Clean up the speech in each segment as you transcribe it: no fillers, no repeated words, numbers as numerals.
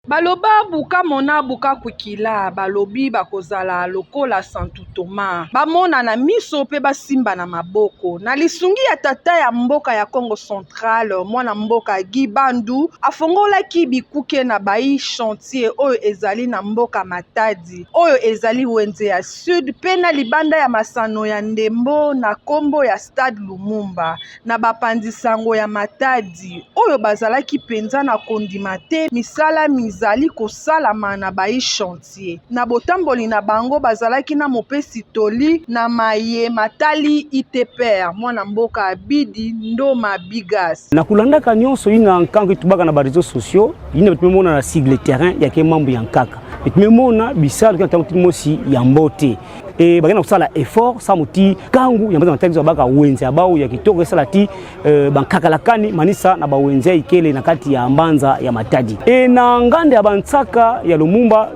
Baloba buka mona buka kwikila, balobi bakozala lokola Santu Thomas, bamona na miso pe basimba na maboko. Na lisungi ya tata ya mboka ya Kongo Central, mwana mboka Guy Bandu afongolaki bikuke na bayi chantier oyo ezali na mboka Matadi, oyo ezali wenze ya Sud pe na libanda ya masano ya ndembo na kombo ya Stade Lumumba. Na bapanzi sango ya Matadi oyo bazalaki penza na kondima te misala mizali kosalama na bayi chantier. Na botamboli na bango bazalaki na mopesi toli na maye matali ITPR, mwana mboka Bidi Ndoma Bigas. Na kulandaka nyonso ina nkango etubaka na ba réseaux sociaux ina tumemona na sigle terrain yake mambo ya nkaka tumemona bisalo kina tango mosi ya mbote e bakenda kosala effort sa moti kangu ya mbaza mataki baka wenze ya bao ya kitoko esala ti bankakalakani manisa na bawenze ya ikele na kati ya mbanza ya Matadi e na nganda ya bantsaka ya Lumumba.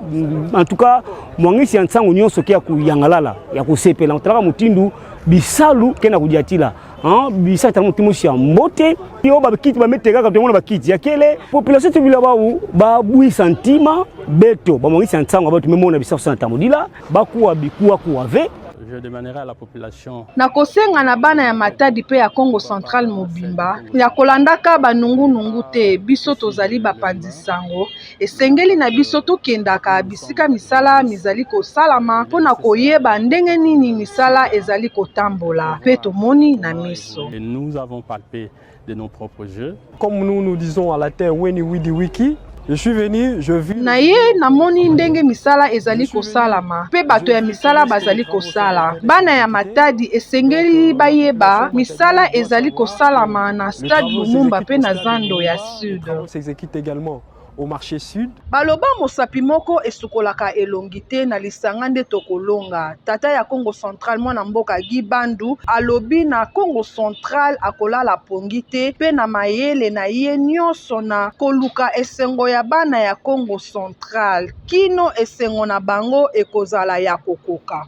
En tout cas, mwangisi ya ntsango nyonso ke ya kuyangalala ya kusepela talaka motindu bisalu ke na kudiatila bisa tala motindu mosi ya mbote yo bakiti bametekaka tomona bakiti ya kele population tobila bau babwisa ntima beto bamwangisi ya ntsango bato memona bisa kosala tamodila bakuwa bikuwa kuwa ve. Je demanderai à la population. Na kosenga na bana ya Matadi mpe ya Kongo Central mobimba ya kolandaka banungunungu te. Biso tozali bapanzi sango, esengeli na biso tokendaka bisika misala mizali kosalama mpo na koyeba ndenge nini misala ezali kotambola, mpe tomoni na miso. Et nous avons palpé de nos propres yeux. Comme nous nous disons à latin, Weni Widi Wiki, je suis venu, je vis. Na ye namoni ndenge misala ezali kosalama mpe bato ya misala bazali kosala. Bana ya Matadi esengeli bayeba misala ezali kosalama na Stade Lumumba mpe na zando ya Sud. S'exécute également au marché Sud. Baloba mosapi moko esukolaka elongi te, na lisanga nde tokolonga. Tata ya Kongo Central, mwana mboka Guy Bandu, alobi na Kongo Central akolala pongi te mpe na mayele na ye nyonso na koluka esengo ya bana ya Kongo Central kino esengo na bango ekozala ya kokoka.